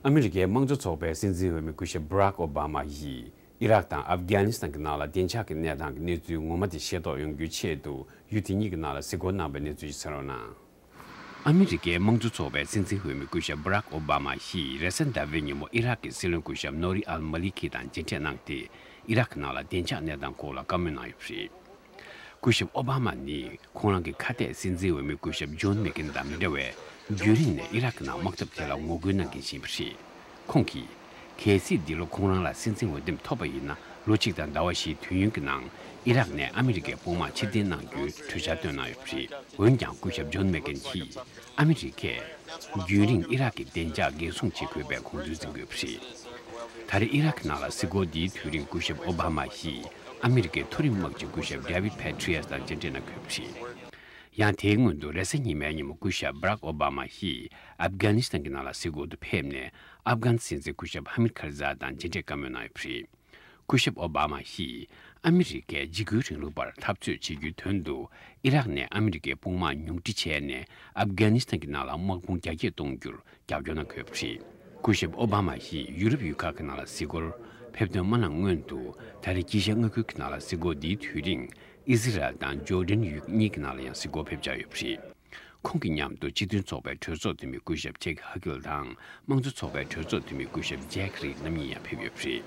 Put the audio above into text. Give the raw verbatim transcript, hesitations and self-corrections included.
ཨ་མི་རི་ཀའི་དམངས་གཙོ་ཚོགས་པའི་སྲིད་འཛིན་འོས་མི་སྐུ་ཞབས་Barack Obama་ཡིས་ཨི་རག་དང་ཨབ་གྷ་ནི་སི་ཐན་གྱི་ནང་ལ་བདེ་འཇགས་ཀྱི་གནས་སྟངས་ཀྱི་གནས་ཚུལ་ངོ་མ་དེ་ཤེས་རྟོགས་ཡོང་རྒྱུའི་ཆེད་དུ་ཡུལ་དེ་གཉིས་ཀྱི་ནང་ལ་གཟིགས་སྐོར་གནང་བའི་གནས་ཚུལ་ཞིག་གསན་རོགས་གནང་། ཨ་མི་རི་ཀའི་དམངས་གཙོ་ཚོགས་པའི་སྲིད་འཛིན་འོས་མི་སྐུ་ཞབས་Barack Obama་ཡིས་རེས་གཟའ་ཟླ་བའི་ཉིན་མོ་ཨི་རག་གི་སྲིད་བློན་སྐུ་ཞབས་ནོ་རི་ཨལ་མ་ལི་ཁི་དང་མཇལ་འཕྲད་གནང་སྟེ། ཨི་རག་གི་ནང་ལ་བདེ་འཇགས་གནས་སྟངས་སྐོར་ལ་བཀའ་མོལ་གནང་ཡོད་པ་རེད། སྐུ་ཞབས་ཨོ་བྷ་མ་ནི་ཁོང་རང་གི་ཁ་གཏད་སྲིད་འཛིན་འོས་མི་སྐུ་ཞབས་ཇོན་མེག་ཀེན་དང་མི་འདྲ་བར། རྒྱུན་རིང་ནས་ཨི་རག་གི་ནང་དམག་འཐབ་དེ་ལ་ངོ་རྒོལ་གནང་མཁན་ཞིག་ཡིན་པ་རེད། ཁོང་གིས། གལ་སྲིད་འདི་ལོ་ཁོང་རང་ལ་སྲིད་འཛིན་འོས་འདེམས་ཐོབ་པ་ཡིན་ན། ལོ་གཅིག་དང་ཟླ་བ་བཞིའི་དུས་ཡུན་གྱི་ནང་ཨི་རག་ནས་ཨ་མི་རི་ཀའི་དཔུང་དམག་ཕྱིར་འཐེན་གནང་རྒྱུའི་གྲོས་འཆར་བཏོན་གནང་ཡོད་པ་རེད། འོན་ཀྱང་སྐུ་ཞབས་ཇོན་མེག་ཀེན་གྱིས། ཨ་མི་རི་ཀས་རྒྱུན་རིང་ཨི་རག་གི་བདེ་འཇགས་འགན་སྲུང་བྱེད་དགོས་པའི་དགོངས་ཚུལ་འཛིན་དགོས་པ་རེད། ད་རེས་ཨི་རག་གི་ནང་ལ་གཟིགས་སྐོར་འདིའི་དུས་རིང་སྐུ་ཞབས་ཨོ་བྷ་མ་ཡིས་ཨ་མི་རི་ཀའི་མཐོ་རིམ་དམག་སྤྱི་སྐུ་ཞབས་David Petraeus་དང་མཇལ་འཕྲད་གནང་དགོས་པ་རེད། ཡང་དེའི་སྔོན་དུ་རེས་གཟའ་ཉི་མའི་ཉིན་མོ་སྐུ་ཞབས་Barack Obama་ཡིས་ཨབ་གྷ་ནི་སི་ཐན་གྱི་ནང་ལ་གཟིགས་སྐོར་དུ་ཕེབས་ནས་ཨབ་གྷན་སྲིད་འཛིན་སྐུ་ཞབས་ཧ་མིད་ཁར་ཛའི་དང་མཇལ་འཕྲད་བཀའ་མོལ་གནང་ཡོད་པ་རེད། སྐུ་ཞབས་ཨོ་བྷ་མ་ཡིས་ཨ་མི་རི་ཀས་འཇིགས་སྐུལ་རིང་ལུགས་པར་འཐབ་རྩོད་བྱེད་རྒྱུའི་དོན་དུ་ཨི་རག་ནས་ཨ་མི་རི་ཀའི་དཔུང་དམག་ཉུང་འཕྲི་བྱས་ནས་ཨབ་གྷ་ནི་སི་ཐན་གྱི་ནང་ལ་དམག་དཔུང་རྒྱ་སྐྱེད་གཏོང་རྒྱུར་རྒྱབ་སྐྱོར་གནང་དགོས་པ་རེད། སྐུ་ཞབས་ཨོ་བྷ་མ་ཡིས་ཡུ་རོབ་ཡུལ་ཁག་གི་ནང་ལ་གཟིགས་སྐོར་ཕེབས་དོན་མ་གནང་སྔོན་དུ་ད་རེས་དཀྱིལ་ཤར་མངའ་ཁུལ་གྱི་ནང་ལ་གཟིགས་སྐོར་འདིའི་དུས་རིང་ཨི་ཟི་རལ་དང་ཇོར་ཌན་ཡུལ་གཉིས་ཀྱི་ནང་ལ་ཡང་གཟིགས་སྐོར་ཕེབས་འཆར་ཡོད་པ་རེད། ཁོང་གི་མཉམ་དུ་སྤྱི་མཐུན་ཚོགས་པའི་གྲོས་ཚོགས་འཐུས་མི་སྐུ་ཞབས་ཅེག་ཧ་གིལ་དང་། དམངས་གཙོ་ཚོགས་པའི་གྲོས་ཚོགས་འཐུས་མི་སྐུ་ཞབས་ཇེག་རི་རྣམ་གཉིས་ཡང་ཕེབས་ཡོད་པ་རེད།